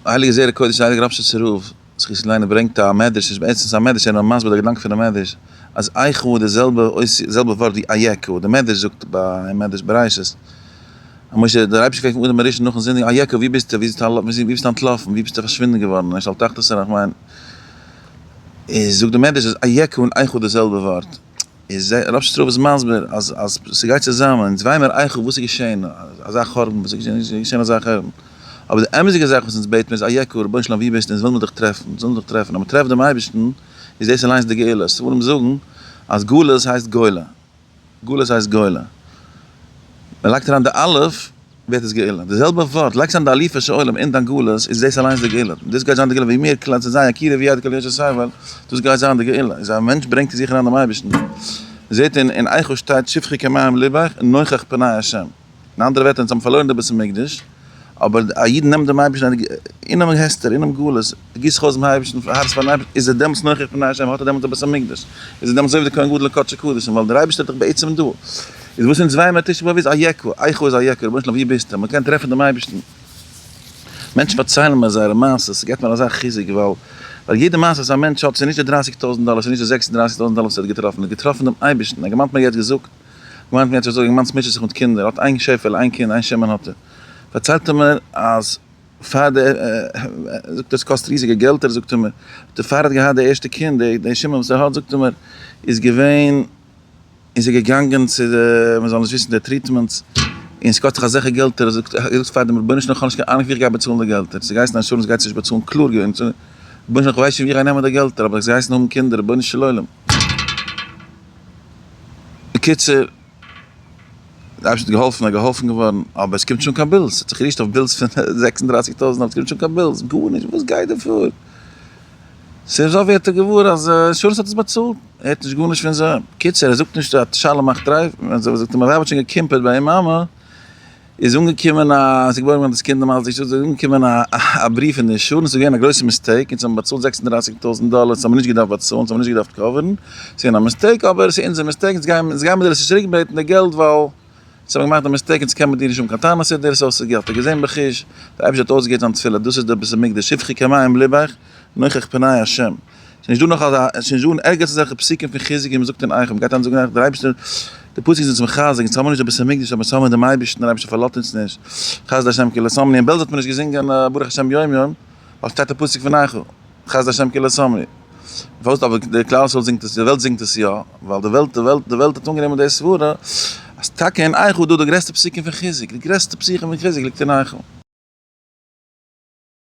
הייליגע זרע קודש הייליגע ראפשיצער רב זכותו יגן עלינו ברענגט א מדרש, נישט בעצם ס'איז א מדרש ער איז נאר מסביר די געדאנק פונעם מדרש, אז איכה איז די זעלבע אות זעלבע ווארט ווי אייכה, די מדרש זאגט ביי מדרש בראשית, אז משה דער אייבערשטער פרעגט פון אדם הראשון נאכן זינדיגן אייכה ווי ביסטו ווי ביסטו אנטלאפן ווי ביסטו פארשווינדן געווארן אין שאול תחתית איך מיין איז זאגט די מדרש אז אייכה און איכה די זעלבע ווארט. איז ראפשיצער רב איז מסביר אז אז ס'גייט צוזאמען, אונז וויימער איכה וואס איז געשען אזא חורבן, וואס איז געשען אזא חורבן, אבער די אמת'דיגע זאך וואס אונז בעט מיר איז אייכה רבונו של עולם ווי ביסטו אונז וויל מיר דיך טרעפן, אונז וויל מיר דיך טרעפן, אז מ'טרעפט דעם אייבערשטן איז דאס אליינס די גאולה, ספרים זאגן אז גלות הייסט גולה, גלות הייסט גולה, מ'לייגט אריין די אלף ווערט עס גאולה. די זעלבע ווארט, לייגסט אריין די אלופו של עולם אין דיין גלות, איז דאס אליינס די גאולה. דאס גייט זיין די גאולה, ווי מער קלאר צו זיין יקירי וידע כל יוצא סבל, דאס גייט זיין די גאולה. איז א מענטש ברענגט אין זיך אריין דעם אייבערשטן, זעט אין אין איכה שטייט שפכי כמים לבך נוכח פני השם. אין אנדערע ווערטער, אונז האבן פארלוירן די בית המקדש, אבער א איד נעמט דעם אייבערשטן אינעם הסתר, אינעם גלות, גיסט זיך אויס דעם אייבערשטן הארץ פארן אייבערשטן, איז ער דעמאלטס נוכח פני השם, האט ער דעמאלטס א בית המקדש, איז ער דעמאלטס אזוי ווי דער כהן גדול אין קדשי קדשים, ווייל דער אייבערשטער איז דאך בעצם דא. איז וואס אונז וויימער תשעה באב איז אייכה, איכה איז אייכה, רבונו של עולם ווי ביסטו, מען קען טרעפן דעם אייבערשטן. מענטשן פארציילן מיר זייערע מעשות, ס'געבט מיר אזא חיזוק, ווייל ווייל יעדע מעשה וואס א מענטש האט, ס'איז נישט די דרייסיג טויזנט דאלער, ס'איז נישט די זעקס און דרייסיג טויזנט דאלער וואס ער האט געטראפן, ער האט געטראפן דעם אייבערשטן, א געמיינט מיר יעצט געזאגט, געמיינט מיר יעצט געזאגט, א געמיינט מוטשעט זיך מיט קינדער, האט איין שעפעלע, איין קינד, איין שמעון האט ער, פארציילט ער מיר אז פאר די, זאגט ער עס קאסט ריזיגע געלטער, זאגט ער מיר, פאר ער האט געהאט די ערשטע קינד, די שמעון וואס ער האט, זאגט ער מיר, איז געווען. איז ער געגאנגען צו די, מען זאל נישט וויסן די treatments, און ס'קאסט דאך אזעלכע געלטער, זאגט ער זאגט פאר דעם רבונו של עולם איך האב נישט קיין אהנונג ווי איך גיי באצאלן די געלטער, ס'איז געהייסן אינשורענס גייט עס נישט באצאלן, קלאר געווען, רבונו של עולם איך ווייס נישט ווי איך גיי נעמען די געלטער, אבער עס געהייסן האבן קינדער, רבונו של עולם. בקיצור, די אייבערשטער האט געהאלפן, ער איז געהאלפן געווארן, אבער עס קומט נישט אן קיין bills, האט זיך גערישט אויף bills פון 36 טויזנט, אבער עס קומט נישט אן קיין bills, גארנישט, וואס גייט דא פאר? סוף סוף ווערט ער געוואר אז אינשורענס האט עס באצאלט, ער הערט נישט גארנישט פון זיי, קיצור ער זאגט נישט אז שאלה מאכט טרייף, אזוי זאגט ער מיין ווייב האט שוין געקימפערט ביי איר מאמע, איז אנגעקומען א, ס'איז געבוירן געווארן דאס קינד אין מזל איז אנגעקומען א בריוו פון די אינשורענס, ס'איז געווען א גרויסע mistake, אונז האבן באצאלט 36 טויזנט דאלער, אונז האבן נישט געדארפט באצאלן, אונז האבן נישט געדארפט cover ן, ס'איז געווען א mistake, אבער ס'איז אונזער mistake, אונז גיימיר דיר עס נישט צוריקבעטן די געלט ווייל. זיי האבן געמאכט די mistake אונז קען מיט דיר נישט האבן קיין טענות צו דיר, so ס'איז גוט, האט ער געזען בחוש, דער אייבערשטער האט אויסגעהערט זיין תפילה, דאס איז דער בית המקדש, שפכי כמים לבך, נוכח פני השם. ס'איז נישט דא נאך אזא, עס איז נישט דא אין ערגעץ אזעלכע פסוקים פון חיזוק ווי מ'זאגט אין איכה, מ'גייט היינט זאגן איכה, דער אייבערשטער, די פסוק איז אונז מחזק, אונז האבן נישט די בית המקדש אבער אונז האבן דעם אייבערשטן, דער אייבערשטער פארלאזט אונז נישט, חסדי השם כי לא תמנו, אין בעלז האט מען נישט געזינגען ברוך השם יום יום, ווייל ס'שטייט א פסוק פון איכה. חסדי השם כי לא תמנו. פארוואס אבער די כלל ישראל זינגט עס, די וועלט זינגט עס יא, ווייל די וועלט, די וועלט, די וועלט האט אנגענומען די סברה אז טאקע אין איכה איז דא די גרעסטע פסוקים פון חיזוק, די גרעסטע פסוקים פון חיזוק ליגט אין איכה.